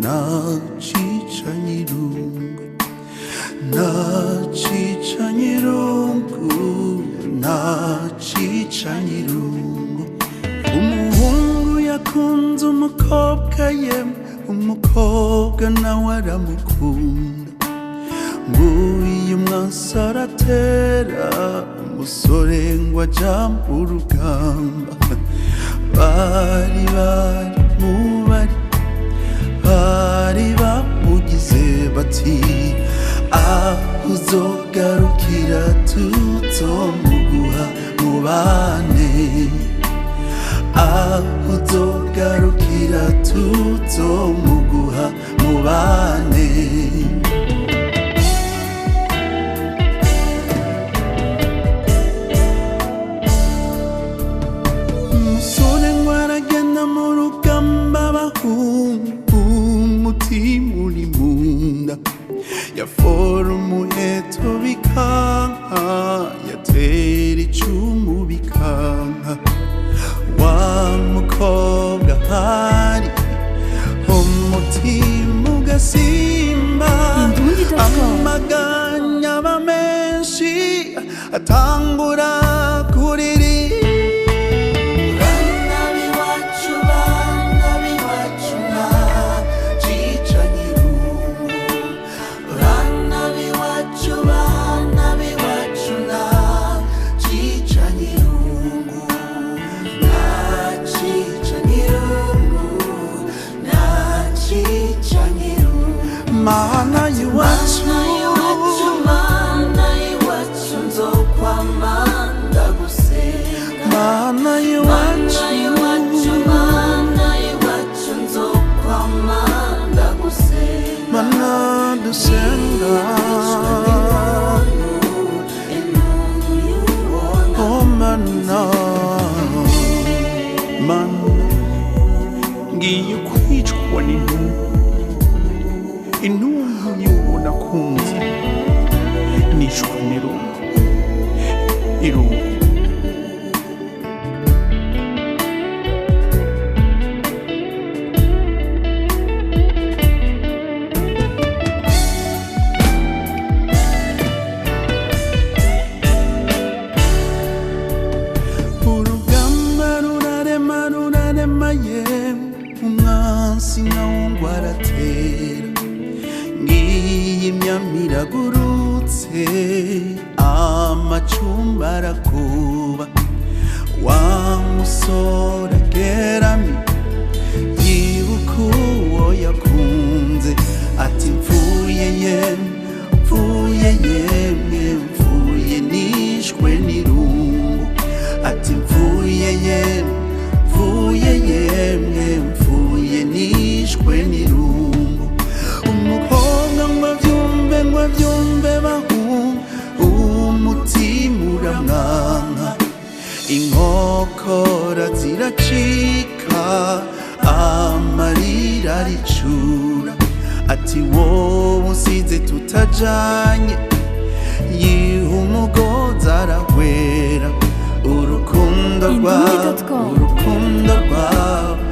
Nacicanye irungu, nacicanye irungu, nacicanye irungu. Umuhungu yakunze umukobwa, yemwe, umukobwa nawe aramukunda. Nguyu umwansi aratera, umusore ngo aja mu rugamba. Bari bari mu bari bari bamugize bati: "Aho uzogarukira tuzomuguha mubane, aho uzogarukira tuzomuguha mubane." Umusore ngo aragenda mu rugamba, bahungu, umutima uri munda. Yafora umuheto bikanka, yatera icumu bikanka. Wa mukobwa hari umutima ugasimba. Indundi.com. Amaganya aba menshi, atangura kurira. Bana b'iwacu, bana b'iwacu, nacicanye irungu. Bana b'iwacu, bana b'iwacu, nacicanye irungu, nacicanye irungu, nacicanye irungu. Mana y'iwacu, Mana iwacu, mana iwacu, nzokwama ndagusenga. Mana y'iwacu, Mana iwacu, mana iwacu, nzokwama ndagusenga. Mana dusenga. Oh mana, mana, ngiye kwicwa n'intuntu, intuntu y'uwo nakunze. Nishwe n'irungu, irungu. Urugamba rurarema, rurarema ye, umwansi nawo ngo aratera. Ngiyi imyami iragurutse, amacumba arakuba. Wa musore agerami, yibuka uwo yakunze, ati: "Mfuye yemwe, mfuye yemwe, mfuye nishwe n'irungu." Ati: "Mfuye yemwe, mfuye yemwe, mfuye nishwe n'irungu." Umukobwa ngo abyumve, ngo abyumve bahunga, umutima uramwanka, inkokora ziracika, amarira aricura, ati: "Wowe unsize tutajanye." Yiha umugozi arahwera. Urukundo rwawe, Indundi.com. urukundo rwawe.